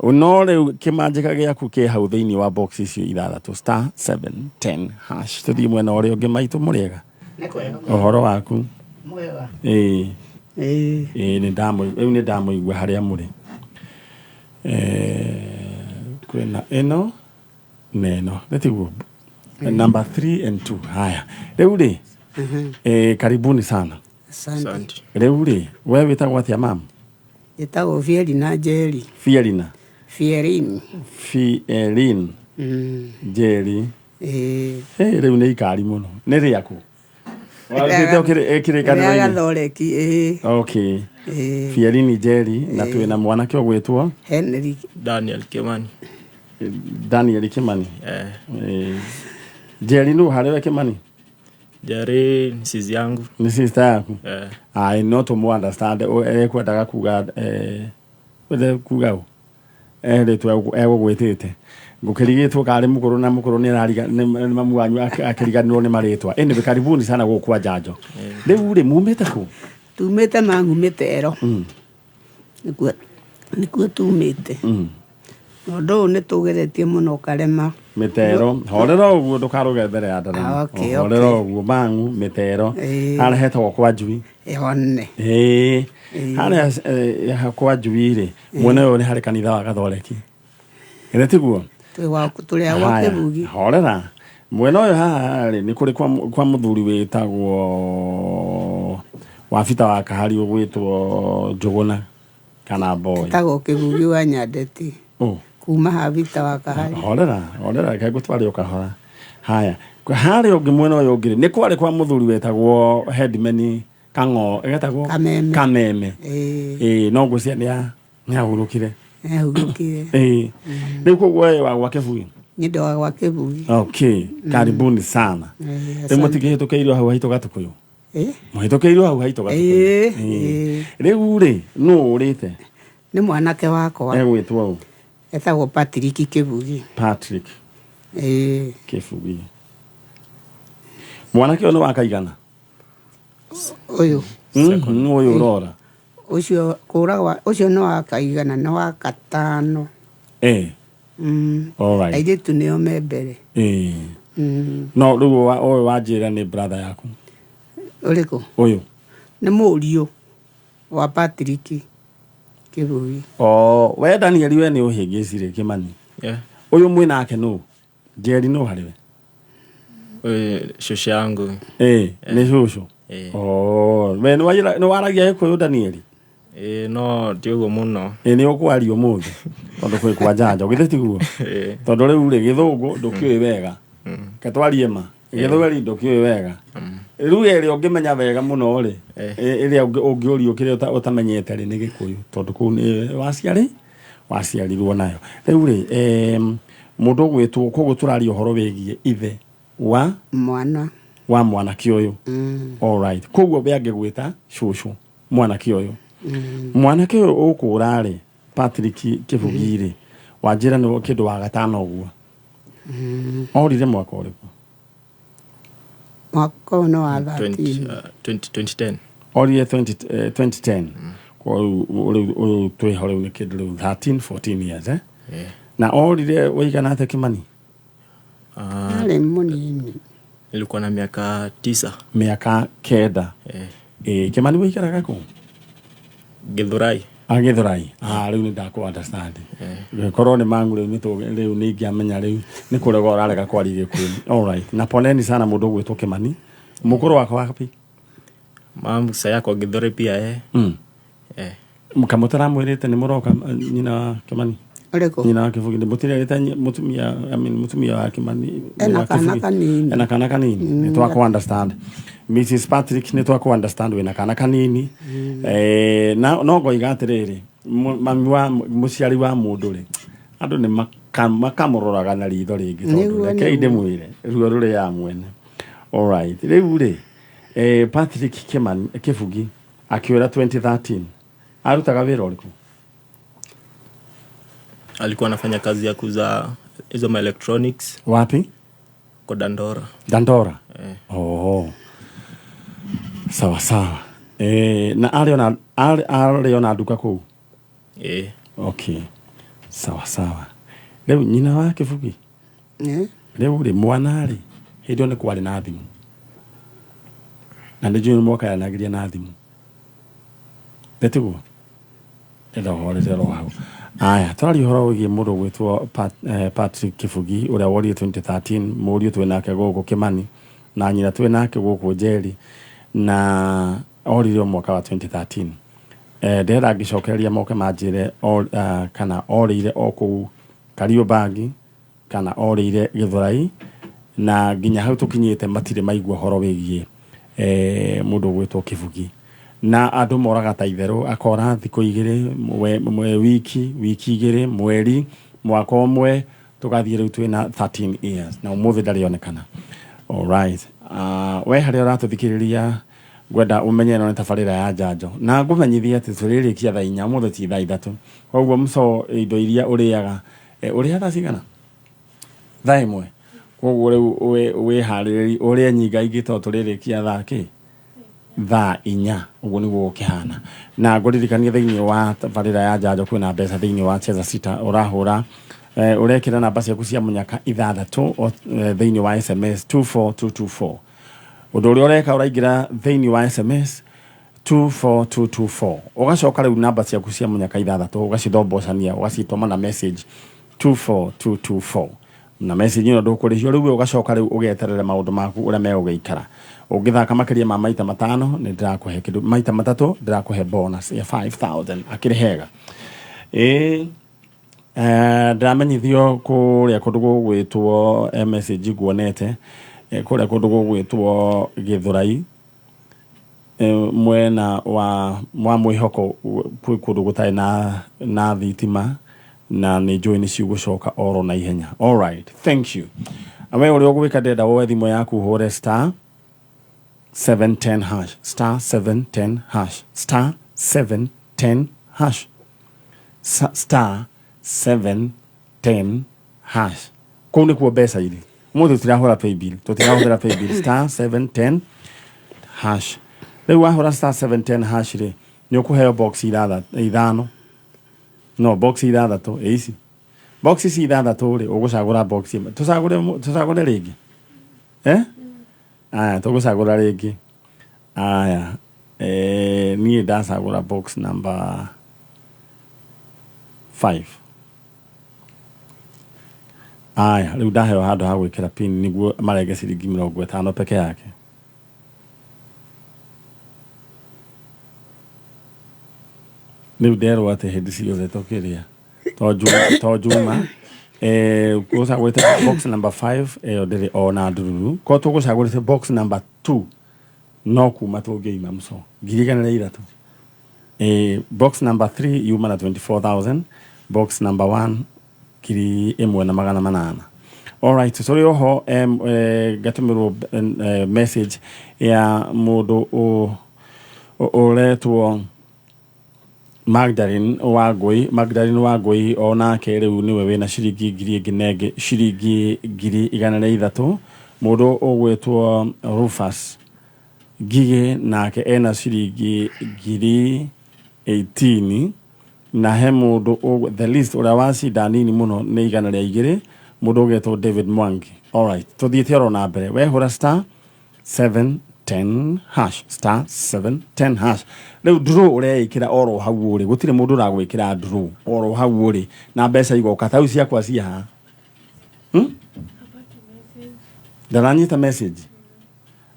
No rĩu kĩmanjĩka gĩaku kĩ hau thĩinĩ wa box icio ithathatũ, star 710 hash. Tũthiĩ mwena ũrĩa ũngĩ. Maitũ, mũrĩega? Nĩ kwega. Ũhoro waku? Mwega. Ĩĩ. Ĩĩ. Ĩĩ, nĩ rĩu nĩ ndamũigua harĩa mũrĩ. Kwĩna ĩno na ĩno, nĩ tiguo? Number 3 and 2. Haya, rĩu rĩ, karibuni sana. Asante. Rĩu rĩ, we wĩtagwo atĩa, mam? Njĩtagwo Fierina Njeri. Fierina? Fierin. Fierin Njeri. Ĩĩ. Hey, rĩu nĩ ikari mũno. Nĩ rĩaku warutĩte Rĩa kĩrĩkanĩro-inĩ? Gathoreki, ĩĩ. Okay. Ĩĩ. Fierini Njeri, na twĩna mwanake ũgwĩtwo Henry. Daniel Kimani. Daniel Kimani. Eh. Njeri nũ harĩ we Kimani? Jerry ni sizi yangu. Nĩ sister yaku? Eh. Ai, no tũmũ understand ekwendaga kuga, wende kuga ũ rĩtwa egũgwĩtĩte ngũkĩrigĩtwo karĩ mũkũrũ na mũkũrũ nĩ arariga nĩ mamu wanyu akĩriganĩrwo nĩ marĩtwa. Anyway, karibuni sana gũkũ kwa njanjo. Rĩu rĩ, mumĩte kũ? Tumĩte Mang'u Mĩtero. Nĩkuo tumĩte. Na ũndũ ũyũ nĩ tũgeretie mũno ũkarema. Mĩtero, horera ũguo, ndũkarũge mbere ya ndarama. Ah, okay, horera okay. ũguo. Mang'u Mĩtero. Ĩĩ. Harĩa hetagwo kwa Njui? Ĩhone. Ĩĩ, harĩa kwa Njui rĩ, mwena ũyũ nĩ harĩ kanitha wa Gathoreki, ĩrĩ tiguo? Tũrĩ a gwa Haya, Kĩbugi. Horera. Mwena ũyũ haha rĩ, nĩ kũrĩ kwa mũthuri wĩtagwo wabita wa Kahari, ũgwĩtwo Njũgũna kana Boy. Etagwo Kĩbugi wa Nyandeti. Oh. Kuma Habita wa Kahari. Horera, horera, reke ngũtware o kahora. Haya, harĩa ũngĩ mwena ũyũ ũngĩ rĩ, nĩ kwarĩ kwa mũthuri wetagwo headman Kang'o, etagwo Kameme. Kameme. Ĩĩ. Ĩĩ, no ngwĩciria nĩ ahurũkire. Nĩahurũkire. Ĩĩ, rĩu koguo we wa gwa Kĩbugi? Niĩ ndĩ wa gwa Kĩbugi. Okay, karibuni sana. Ĩĩ, Rĩu asante. mũtikĩhĩtũkĩirio hau haitũ Gatũkũyũ? Ĩ? Mũhĩtũkĩirio hau haitũ Gatũkũyũ? Ĩĩ, ĩĩ. Rĩu rĩ, nũ ũrĩte? Nĩ mwanake wakwa. Egwĩtwo ũ? Etagwo Patrick Kĩbugi. Patrick Ĩĩ. Kĩbugi. Mwanake ũyũ nĩ wakaigana? Ũyũ? Ũyũ ũrora. Ũcio kũragwa ũcio nĩ wa kaigana, nĩ wa katano. Airĩtu nĩo me mbere. No rĩu ũyũ wanjĩra nĩ brother yaku? Ũrĩkũ? Ũyũ. Nĩ mũriũ wa Patrick Kĩbui. O we Daniel, we nĩ ũhĩngĩcire Kĩmani? Yeah. Ũyũ mwĩ nake nũ? Njeri nũ harĩ we? Huyu shosho yangu. Ĩ, nĩ cũcũ? Ĩ. Oh, we nĩ waragia Gĩkũyũ, Daniel? Ĩ, no ti ũguo mũno. Ĩ, nĩ ũkwaria ũmũthĩ tondũ kwĩ kwa njanjo, githĩ tiguo? Ĩ. Tondũ rĩu rĩ, gĩthũngũ ndũkĩũĩ wega, ke twarie ma, gĩthweri ndũkĩũĩ wega. Rĩu ĩrĩa ũngĩmenya wega mũno rĩ, ĩrĩa ũngĩũrio kĩrĩa ũtamenyete rĩ, nĩ Gĩkũyũ, tondũ kũu nĩ waciarĩ waciarirwo nayo. Rĩu rĩ, mũndũ ũgwĩtwo, koguo tũraria ũhoro wĩgiĩ ithe wa mwana wa mwanake ũyũ. Alright, koguo we angĩgwĩta cũcũ mwanake ũyũ, mwanake ũyũ ũkũra rĩ, Patrick Kĩbugi rĩ, wanjĩra nĩ kĩndũ wa gatano ũguo. Orire mwaka ũrĩkũ? Mwaka ũyũ nĩ wa 20, 13. 20, 2010. Orire 20, 2010. Kwa rĩu ũyũ twĩho rĩu nĩ kĩndũ rĩu 13 14 years, eh? Eh. Na orire ũigana atĩa, Kĩmani? Arĩ mũnini. Nilikuwa na miaka 9. Mĩaka 9? Eh. Ĩ, Kĩmani, wĩikaraga kũ? Githurai. Agĩthurai. Ah, rĩu nĩ ndakũ understand. Korwo nĩ mangu rĩu rĩu nĩ ingĩamenya rĩu nĩ kũrega ũrarega kwaria Gĩkũyũ. Alright, na poleni sana mũndũ ũgwĩtwo Kĩmani. Mũkũrũ wakwa wapi? Mamu sasa yako Githurai pia, eh. Eh. Kamũtaramwĩrĩte nĩ mũroka, nyina wa Kĩmani? Ũrĩkũ? Nyina wa Kĩbugi nĩ mũtirerĩte mũtumia, I mean, mũtumia wa Kĩmani? Ena wa kana Kĩbugi. kanini. Ena kana kanini. Nĩ twakũ understand, Mrs Patrick, nĩ twakũ understand wĩna kana kanini. Na no ngoiga atĩrĩrĩ, mami wa mũciari wa mũndũ rĩ, andũ nĩ makamũroraga na ritho rĩngĩ tondũ rekei ndĩmwĩre ruo rũrĩ ya mwene. Alright, rĩu rĩ, Patrick Kĩmani Kĩbugi akĩũra 2013 arutaga wĩra ũrĩkũ? Alikuwa anafanya kazi ya kuuza hizo ma electronics. Wapi? Kwa Dandora. Dandora? Eh. Oh. Sawa sawa. Na arĩ ona nduka kũu? Eh. Okay. Sawa sawa. Rĩu nyina wa Kĩbugi, Eh? rĩu rĩ, mwana rĩ, hĩndĩ ĩyo nĩ kwarĩ na thimũ na nĩ njũĩ mwakayanagĩria na thimũ, nĩtiguo? Ndĩrenda ũhorete oro hau. Aya, tũraria ũhoro wĩgiĩ mũndũ ũgwĩtwo Patrick Kĩbugi ũrĩa worire 2013. Mũriũ twĩ nake gũkũ Kĩmani na nyina twĩ nake gũkũ Njeri, na orire o mwaka wa 2013. Ndĩrenda ngĩcokereria moke manjĩre kana orĩire o kũu Kariobangi kana orĩire Gĩthũrai, na nginya hau tũkinyĩte matirĩ maigua ũhoro wĩgiĩ mũndũ ũgwĩtwo Kĩbugi. Na andũ moraga ta itherũ, akora thikũ 2, wiki wiki 2, mweri, mwaka ũmwe, tũgathiĩ rĩu twĩna 13 years na ũmũthĩ ndarĩonekana. Alright. We harĩa ũratũthikĩrĩria, ngwenda ũmenye ĩno nĩ tabarĩra ya njanjo na ngũmenyithie atĩ tũrĩrĩkia thaa 4 ũmũthĩ, ti thaa 3. Koguo mũco indo iria ũrĩaga, ũrĩaga thaa cigana? Thaa 1. Koguo rĩu wĩharĩrĩrie ũrĩe nyingaingĩ tondũ tũrĩrĩkia thaa kĩ? Thaa 4. Ũguo nĩguo gũkĩhana. Na ngũririkanie thĩinĩ wa tabarĩra ya njanjo kwĩna mbeca thĩinĩ wa Cheza Sita. Ũrahũra, ũrekĩra namba ciaku cia mũnyaka 6 thĩinĩ wa SMS 24224. Ũndũ ũrĩa ũreka, ũraingĩra thĩinĩ wa SMS 24224, ũgacoka rĩu namba ciaku cia mũnyaka 6 ũgacithombocania, ũgacitũma na message 24224, na message ĩno ndũkũrĩhio. Rĩu ũgacoka rĩu ũgeterere maũndũ maku ũrĩa megũgĩikara. Ũngĩthaka makĩria ma maita 5 nĩ ndĩrakũhe kĩndũ, maita 3 ndĩrakũhe bonus ya 5000. Akĩrĩ hega. Ĩ, ndĩramenyithio kũrĩa kũndũ gũgwĩtwo, message nguonete, kũrĩa kũndũ gũgwĩtwo Gĩthũrai, mwena wa mwĩhoko, kwĩ kũndũ gũtarĩ na thitima na nĩ njũĩ nĩ cigũcoka oro na ihenya. Alright, thank you. We ũrĩa ũgwĩka, ndĩrenda woe thimũ yaku ũhũre star 710 hash, star 710 hash, star 710 hash, star 710 hash. Kũu nĩkuo mbeca irĩ. Ũmũthĩ tũtirahũra paybill, tũtirahũthĩra paybill. Star 710 hash. Rĩu wahũra star 710 hash rĩ, nĩ ũkũheo box 5, no box 6. Ĩ, ici box ici 6 rĩ, ũgũcagũra box ĩmwe. Tũcagũre rĩngĩ. Eh? Aya, tũgũcagũra rĩngĩ. Aya, eh, niĩ ndacagũra box number 5. Aya, rĩu ndaheo handũ ha gwĩkĩra pin nĩguo marenge ciringi 50 peke yake. Rĩu nderwo atĩ hĩndĩ ciothe tũkĩrĩa to Juma gũcagũrĩte box number 5 ĩyo ndĩrĩ ona ndururu ko tũgũcagũrĩte box number 2 no kuma tũngĩima mco 103,000. Box number 3 yuma na 24,000, box number 1 1,800. Alright, tũrĩ oho ngatũmĩrwo message ya mũndũ ũretwo Magdalene Wangũi. Magdalene Wangũi onake rĩu nĩwe wĩna ciringi ngiri ĩngĩ na ĩngĩ ciringi 103,000. Mũndũ ũgwĩtwo Rufus Ngigĩ nake ena ciringi 18,000, na he mũndũ the least ũrĩa wacinda nini mũno nĩ 102, mũndũ ũgetwo David Mwangi. Alright, tũthiĩte oro na mbere. Wehũra star 710 hash, star 710 hash. Rĩu draw ũreĩkĩra oro hau ũrĩ, gũtirĩ mũndũ ũragwĩkĩra draw oro hau ũrĩ, na mbeca igoka ta rĩu ciakwa cia haha. Ndaranyita message.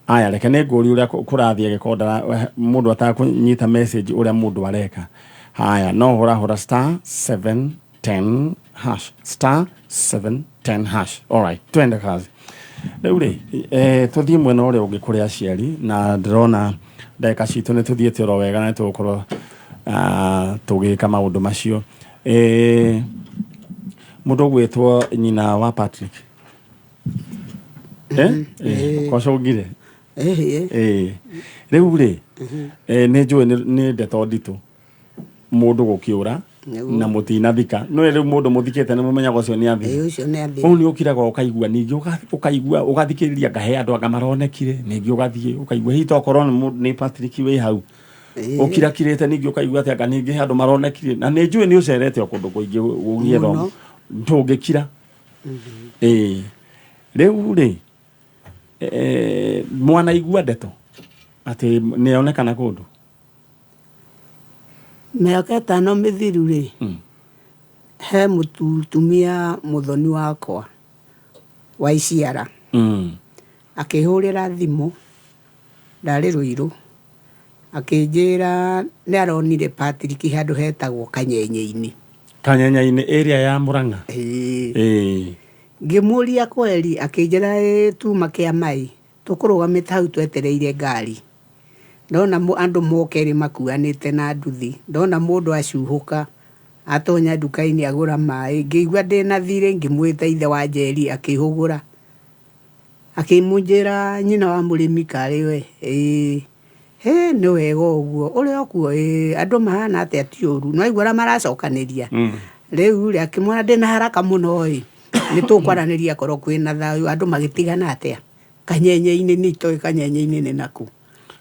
Aya, reke nĩ ngũrie ũrĩa kũrathiĩ agĩkorwo mũndũ atakũnyita message ũrĩa mũndũ areka. Haya, no hũra hũra star 710 hash, star 710 hash. Alright, twende kazi. Rĩu rĩ, tũthiĩ mwena ũrĩa ũngĩ kũrĩ aciari, na ndĩrona ndagĩka citũ nĩ tũthiĩte oro wega na nĩ tũgũkorwo tũgĩka maũndũ macio. Mũndũ ũgwĩtwo nyina wa Patrick. Kwacũngire? Rĩu rĩ, nĩ njũĩ nĩ ndeto nditũ mũndũ gũkĩũra na mũtinathika. No rĩu mũndũ mũthikĩte nĩ mũmenyaga ũcio nĩ athiĩ. Ũcio nĩ athiĩ. Ũũ nĩ ũkiraga ũkaigua, ningĩ ũkaigua ũgathikĩrĩria ngahe andũ anga maronekire, ningĩ ũgathiĩ ũkaigua hihi tokorwo nĩ Patrick wĩ hau. Ũkirakirĩte ningĩ ũkaigua atĩ anga ningĩ he andũ maronekire, na nĩ njũĩ nĩ ũcerete o kũndũ kũingĩ ũgĩetha ndũngĩkira. Rĩu rĩ, mwanaigua ndeto atĩ nĩonekana kũndũ? Mĩaka 5 mĩthiru rĩ, he mũtumia mũthoni wakwa wa Iciara. Akĩhũrĩra thimũ, ndarĩ Rũirũ, akĩnjĩra nĩ aronire Patrick handũ hetagwo Kanyenye-inĩ. Kanyenye-inĩ area ya Murang'a? Ĩĩ. Ngĩmũria kweri, akĩnjĩra ĩĩ tuma kĩamai, tũkũrũgamĩte hau twetereire ngari. Ndona andũ moka erĩ makuanĩte na nduthi, ndona mũndũ acuhũka, atonya nduka-inĩ agũra maĩ, ngĩigua ndĩna thirĩ ngĩmwĩta ithe wa Njeri akĩhũgũra. Akĩmũnjĩra nyina wa mũrĩmi karĩ we, ĩĩ. Hĩ nĩ wega ũguo, ũrĩ o kuo, ĩĩ, andũ mahana atĩa ti ũru, nĩ waigua ũrĩa maracokanĩria. Rĩu rĩ, akĩmwĩra ndĩna haraka mũno ĩ, nĩ tũkwaranĩria akorwo kwĩna thayũ, andũ magĩtigana atĩa? Kanyenye-inĩ nĩ itoĩ kanyenye-inĩ nĩ nakũ.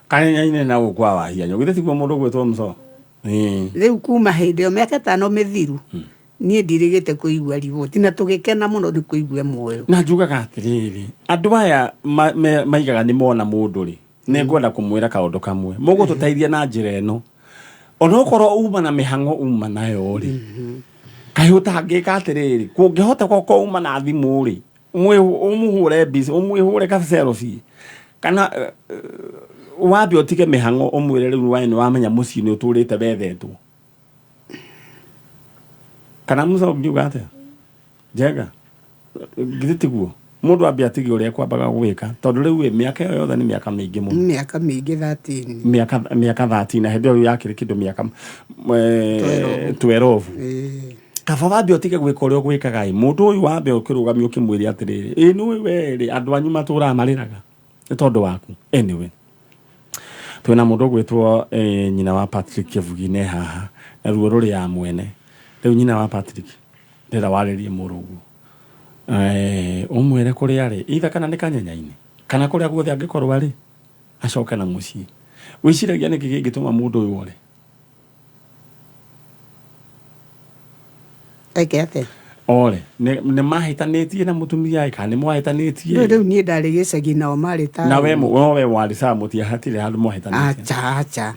Kanyenye-inĩ nĩ nagũkũ kwa Wahianyũ, githĩ tiguo mũndũ ũgwĩtwo Mũco? Rĩu kuma hĩndĩ ĩyo mĩaka 5 mĩthiru, niĩ ndirĩgĩte kũigua riboti na tũgĩkena mũno nĩ kũigua muoyo. Na njugaga atĩrĩrĩ, andũ aya maigaga nĩ mona mũndũ rĩ, nĩ ngwenda kũmwĩra kaũndũ kamwe, mũgũtũteithia na njĩra ĩno, onokorwo uma na mĩhang'o uma nayo rĩ, kaĩ ũtangĩka atĩrĩrĩ, kũngĩhoteka ũkorwo uma na thimũ rĩ, ũmũhũre mbica, ũmwĩhũre ka selfie, kana wambe ũtige mĩhang'o ũmwĩre rĩu we nĩ wamenya mũciĩ nĩ ũtũrĩte wethetwo. Kana Musa ũngiuga atĩa? Njega? Githĩ tiguo? Mũndũ ambe atige ũrĩa ekwambaga gwĩka, tondũ rĩu ĩ, mĩaka ĩyo yothe nĩ mĩaka mĩingĩ mũno. Mĩaka mĩingĩ 13. Mĩaka 13, na hĩndĩ ĩyo yakĩrĩ kĩndũ mĩaka 12. Kaba wambe ũtige gwĩka ũrĩa ũgwĩkaga ĩ, mũndũ ũyũ wambe ũkĩrũgamie ũkĩmwĩre atĩrĩrĩ, ĩ nĩũĩ we rĩ, andũ anyu matũraga marĩraga nĩ tondũ waku. Anyway, twĩna mũndũ ũgwĩtwo nyina wa Patrick Kĩbugi ne haha, na ruo rũrĩ ya mwene. Rĩu nyina wa Patrick, ndĩrenda warĩrie mũrũguo. Ũmwĩre kũrĩa arĩ, either kana nĩ Kanyenya-inĩ, kana kũrĩa guothe angĩkorwo arĩ, acoke na mũciĩ. Wĩciragia nĩkĩ kĩngĩtũma mũndũ ũyũ ore? Eke atĩa? Ore nĩ mahĩtanĩtie na mũtumia kana nĩ mwahĩtanĩtie? Rĩu rĩu niĩ ndarĩ gĩcagi nao marĩ ta Na we no we warĩ sawa, mũtiahatire handũ mwahĩtanĩtie? Acha, acha.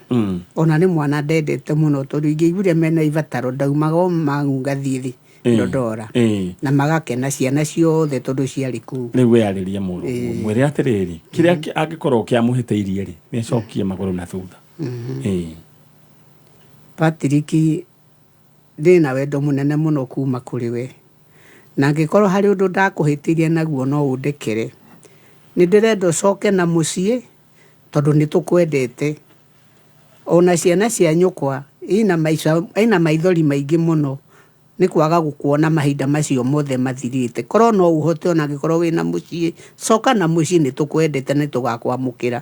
Ona nĩ mwana ndendete mũno, tondũ ingĩaiguire mena ibataro ndaumaga o mangu ngathiĩ thĩ Ndondora. Na magakena ciana ciothe tondũ ciarĩ kũu. Rĩu we arĩria mũrũ mwĩre atĩrĩrĩ, kĩrĩa angĩkorwo kĩamũhĩtĩirie rĩ, nĩ acokie magũrũ na thutha. Patrick, ndĩna wendo mũnene mũno kuma kũrĩ we, na angĩkorwo harĩ ũndũ ndakũhĩtĩirie naguo no ũndekere. Nĩ ndĩrenda ũcoke na mũciĩ tondũ nĩ tũkwendete. Ona ciana cia nyũkwa ina maica ina maithori maingĩ mũno nĩ kwaga gũkuona mahinda macio mothe mathirĩte. Korwo no ũhote, ona angĩkorwo wĩna mũciĩ, coka na mũciĩ, nĩ tũkwendete, nĩ tũgakwamũkĩra.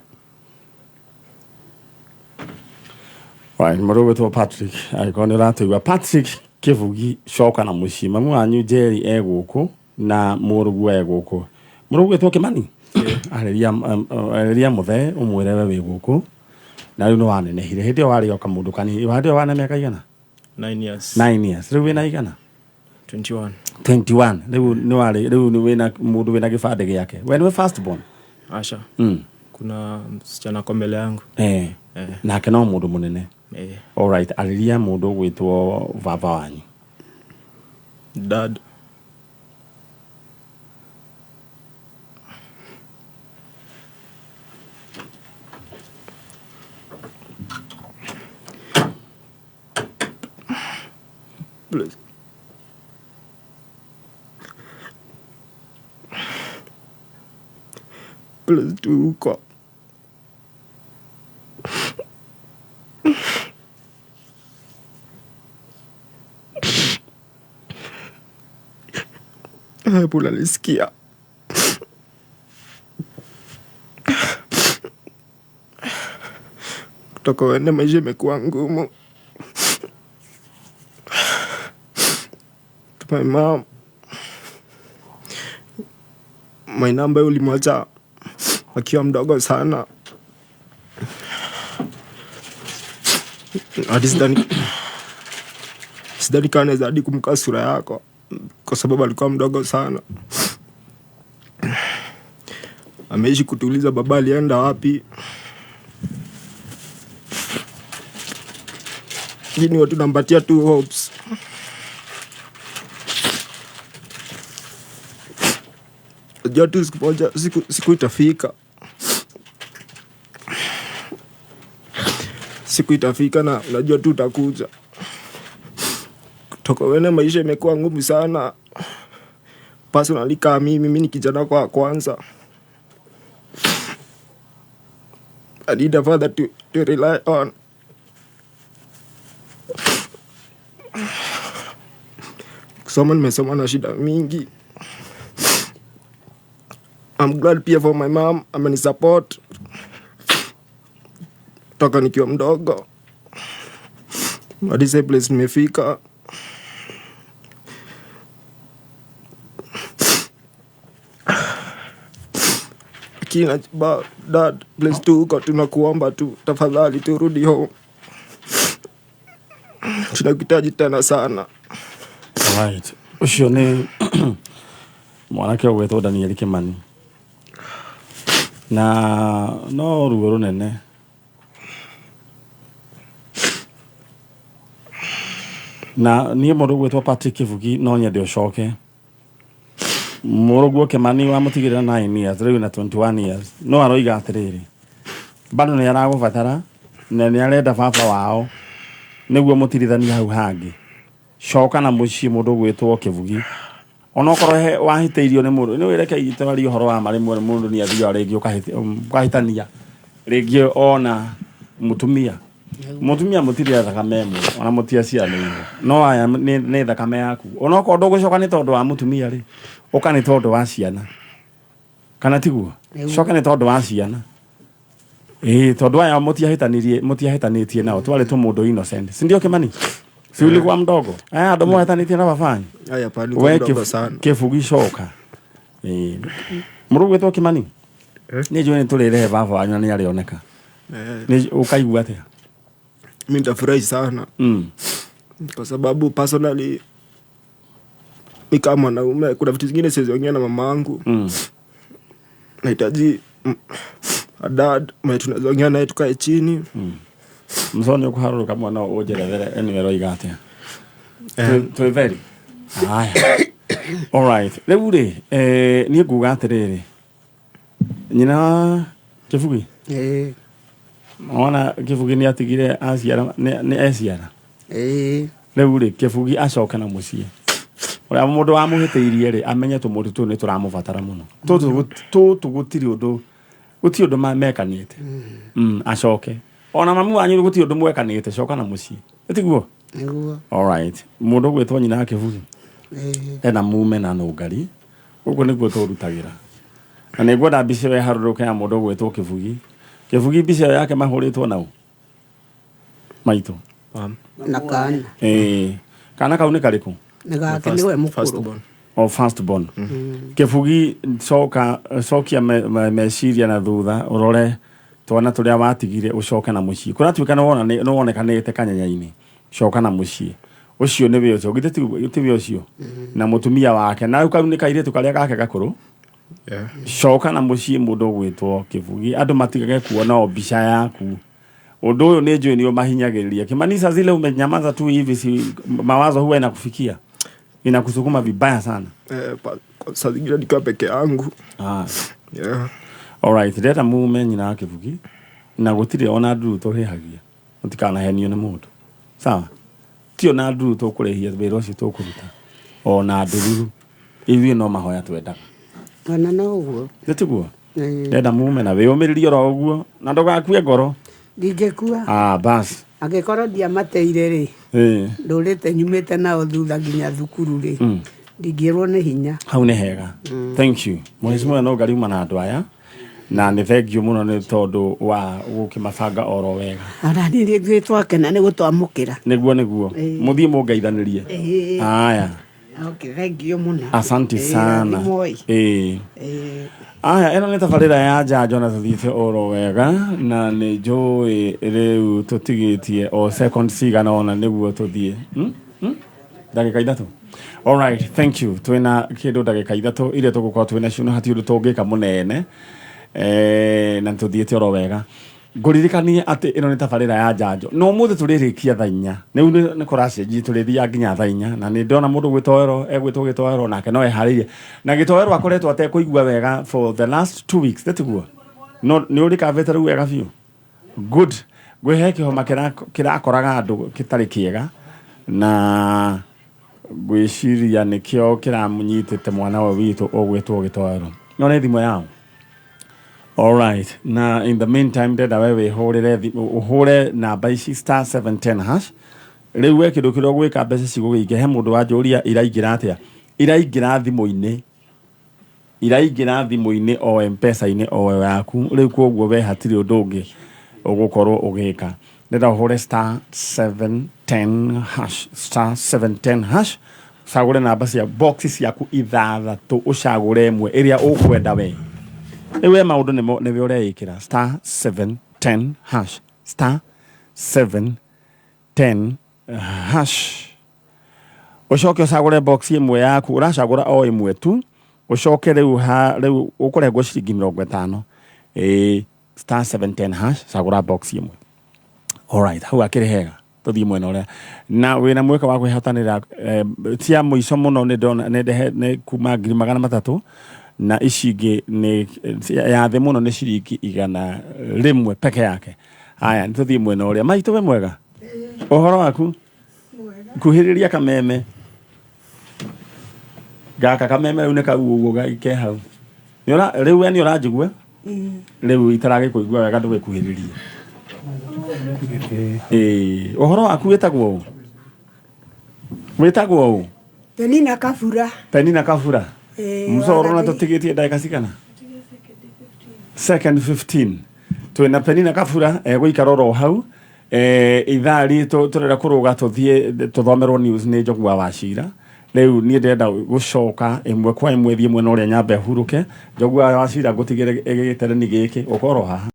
Right, mũrũ gwĩtwo Patrick, angĩkorwo nĩ ũratũigua, Patrick Kĩbugi, coka na mũciĩ. Mamu wanyu Njeri e gũkũ na mũrũguo e gũkũ. Mũrũ gwĩtwo Kĩmani, arĩria arĩria mũthee ũmwĩre we wĩ gũkũ na rĩu nĩ wanenehire. Hĩndĩ ĩyo warĩ o kamũndũ kanini. Hĩndĩ ĩyo wana mĩaka igana? 9 years. 9 years. Rĩu wĩna igana? 21. 21. Rĩu nĩ warĩ, rĩu nĩ wĩna mũndũ wĩna gĩbandĩ gĩake. We nĩwe first born? Asha. Kuna msichana kwa mbele yangu. Nake no mũndũ mũnene? Eh. Alright, arĩria mũndũ ũgwĩtwo baba wanyu. Dad. Please. Please do huko. Hebu unanisikia? Kutoka uende maisha imekuwa ngumu. To my mom, my number ulimwacha akiwa mdogo sana. Hadi sidhani kama naweza hadi kumkaa sura yako kwa sababu alikuwa mdogo sana. Ameishi kutuuliza baba alienda wapi. Lakini watu tunampatia tu hopes. Najua tu siku moja, siku itafika. Siku itafika na unajua tu utakuja. Kutoka wene maisha imekuwa ngumu sana. Personally kama mimi ni kijana kwa kwanza. I need a father to rely on. Kusoma nimesoma na shida mingi. I'm glad pia for my mom, amenisupport toka nikiwa mdogo hadi sasa place nimefika. Lakini ba, dad, please tu huko tunakuomba tu tafadhali turudi home. Tunakuhitaji tena sana. Right. Ũcio nĩ mwanake ũgwĩtwo Daniel Kimani, na no ruo rũnene. Na niĩ mũndũ ũgwĩtwo Patrick Kĩbugi no nyende ũcoke. Mũrũguo Kimani wamũtigĩrĩra 9 years, rĩu na 21 years, no aroiga atĩrĩrĩ, bado nĩ aragũbatara na nĩ arenda baba wao nĩguo mũtirithanie hau hangĩ. Coka na mũciĩ, mũndũ ũgwĩtwo Kĩbugi, onokorwo he wahĩtĩirio nĩ mũndũ, nĩ wĩreke itwarie ũhoro wa marĩmwe, mũndũ nĩ athiaga rĩngĩ ũkahĩtania rĩngĩ ona mũtumia mũtirĩ a thakame ĩmwe, ona mũtiaciaranĩirwo, no aya nĩ thakame yaku. Onokorwo ndũgũcoka nĩ tondũ wa mũtumia rĩ, ũka nĩ tondũ wa ciana, kana tiguo? Coka nĩ tondũ wa ciana. Ĩĩ, tondũ aya mũtiahĩtanirie, mũtiahĩtanĩtie nao, twarĩ tũmũndũ innocent, si ndio Kimani? Si ulikuwa mdogo? Aya andũ mwahĩtanĩtie na babanyu? Haya pa We nilikuwa mdogo sana. Kĩbugi coka. Ĩĩ. Mũrũ gwĩtwo Kimani, nĩ njũĩ nĩ tũrĩrehe baba wanyu na nĩ arĩoneka. Nĩ ũkaigua atĩa? Mimi nitafurahi sana. Kwa sababu personally Mi kama mwanaume kuna vitu zingine siwezi ongea na mama angu. Nahitaji a dad mwenye tunaweza ongea naye tukae chini. Mzoni ũkũharũrũka mwana ũnjerethere anyway roiga atĩa? Twĩ theri. Haya. Alright. Rĩu rĩ, niĩ nguga atĩrĩrĩ. Nyina Kĩbugi? Ĩĩ. Wona Kĩbugi nĩ atigire aciara nĩ eciara. Ĩĩ. Rĩu rĩ, Kĩbugi acoke na mũciĩ. Ũrĩa mũndũ wamũhĩtĩirie rĩ, amenye tũmũndũ tũu nĩ tũramũbatara mũno. Tũtũ tũtũ gũtirĩ ũndũ gũtirĩ ũndũ mekanĩte. Acoke. Ona mamu wanyu gũtirĩ ũndũ mwekanĩte, coka na mũciĩ. Ĩtiguo? Nĩguo. Alright. Mũndũ ũgwĩtwo nyina wa Kĩbugi. Ĩĩ. Ena mume na nũngari. Ũguo nĩguo tũrutagĩra. Na nĩ ngwenda mbica ĩyo ĩharũrũke ya mũndũ ũgwĩtwo Kĩbugi. Kĩbugi mbica ĩyo yake mahũrĩtwo nau. Maitũ. Na kana. Ĩĩ. Kana kau nĩ karĩkũ? Nĩ gake nĩwe mũkũrũ. First born. O first born. Kĩbugi coka cokia meciria na thutha ũrore twana tũrĩa watigire ũcoke na mũciĩ. Kũratuĩka nĩ wonekanĩte kanyanya-inĩ. Coka na mũciĩ. Ũcio nĩ wĩ ũcio. Githĩ ti wĩ ũcio? Na mũtumia wake. Na kau nĩ kairĩtu karĩa gake gakũrũ. Coka na mũciĩ mũndũ ũgwĩtwo Kĩbugi. Andũ matigage kuona o mbica yaku. Ũndũ ũyũ nĩ njũĩ nĩ ũmahinyagĩrĩria. Kimani zile umenyamaza tu hivi, si mawazo huwa inakufikia. Inakusukuma vibaya sana. Saa zingine nikiwa peke yangu. Alright, ndĩrenda mume nyina wa Kĩbugi na gũtirĩ ona nduru tũrĩhagia. Mũtikanahenio nĩ mũndũ. Sawa? Ti ona nduru tũkũrĩhia wĩra ũcio tũkũruta. Ona ndururu. Ithuĩ no mahoya twendaga. Ona no ũguo. Nĩ tiguo? Ndĩrenda mume na wĩyũmĩrĩrie oro ũguo na ndũgakue ngoro. Ndingĩkua. Bas. Angĩkorwo ndiamateire rĩ, ndũrĩte nyumĩte nao thutha nginya thukuru rĩ, ndingĩrwo nĩ hinya. Hau nĩ hega. Thank you. Mheshimiwa no ngariuma na andũ aya. Na nĩ thank you mũno nĩ tondũ wa gũkĩmabanga oro wega. Ona niĩ nĩ twakena nĩ gũtwamũkĩra. Nĩguo nĩguo. Mũthiĩ mũngeithanĩrie. Haya. Okay, thank you mũno. Asante sana. Rathimwoi. Aya, ĩno nĩ tabarĩra ya njanjo na tũthiĩte oro wega na nĩ njũĩ rĩu tũtigĩtie o second cigana ona nĩguo tũthiĩ. Ndagĩka ithatũ. Alright, thank you. Twĩna kĩndũ ndagĩka ithatũ iria tũgũkorwo twĩna cio na hatirĩ ũndũ tũngĩka mũnene. Na tũthiĩte oro wega. Ngũririkanie atĩ ĩno nĩ tabarĩra ya njanjo. No ũmũthĩ tũrĩrĩkia thaa inya. Rĩu nĩ kũracenjia tũrĩthiaga nginya thaa inya. Na nĩ ndona mũndũ gwĩtoero, egwĩtwo gĩtoero nake no eharĩirie. Na gĩtoero akoretwo atekũigua wega for the last 2 weeks, tiguo? No nĩ ũrĩkavĩte rĩu wega biũ? Good. Ngwĩhe kĩhoma kĩrakoraga andũ gĩtarĩ kĩega na ngwĩciria nĩkĩo kĩramũnyitĩte mwana ũyũ witũ ũgwĩtwo gĩtoero. No nĩ thimũ yao. Alright. Na in the meantime ndenda we wĩhũrĩre ũhũre namba ici star 710 hash. Rĩu we kĩndũ kĩrĩa ũgwĩka mbeca cigũgĩingĩ he mũndũ wanjũria iraingĩra atĩa? Iraingĩra thimũ-inĩ. Iraingĩra thimũ-inĩ o M-Pesa-inĩ o yaku. Rĩu koguo we hatirĩ ũndũ ũngĩ ũgũkorwo ũgĩka. Ndĩrenda ũhũre star 710 hash, star 710 hash. Ũcagũre namba cia box ciaku ithathatũ, ũcagũre ĩmwe ĩrĩa ũkwenda we. Rĩu we maũndũ nĩwe ũreĩkĩra star 710 hash, star 710 hash. Ũcoke ũcagũre box ĩmwe yaku, ũracagũra o ĩmwe tu. Ũcoke rĩu ha rĩu ũkũrengwo ciringi mĩrongo ĩtano. Star 710 hash, cagũra box ĩmwe. Alright, hau akĩrĩ hega. Tũthiĩ mwena ũrĩa. Na wĩna mweke wa kwĩhotanĩra, cia mũico mũno nĩ ndona, nĩ ndehe, nĩ kuma ngiri magana matatũ, na ici ingĩ nĩ, ya thĩ mũno nĩ ciringi igana rĩmwe peke yake. Haya, nĩ tũthiĩ mwena ũrĩa. Maitũ wĩ mwega? Ũhoro waku? Kuhĩrĩria kameme. Gaka kameme rĩu nĩ kau ũguo ke hau. Rĩu we nĩ ũranjigua? Rĩu itaragĩkũigua wega ndũgĩkuhĩrĩrie. Ũhoro waku wĩtagwo ũ? Wĩtagwo ũ? Penina Kabura. Penina Kabura. Mcoro na tũtigĩtie ndagĩka cigana? Second 15. Twĩna Penina Kabura egũikara oro hau. Ithaa ritũ tũrenda kũrũga tũthiĩ tũthomerwo news nĩ Njogu wa Wachira. Rĩu niĩ ndĩrenda gũcoka ĩmwe kwa ĩmwe thiĩ mwena ũrĩa nyambe hurũke. Njogu wa Wachira ngũtigĩre gĩtereni gĩkĩ ũkorwo haha.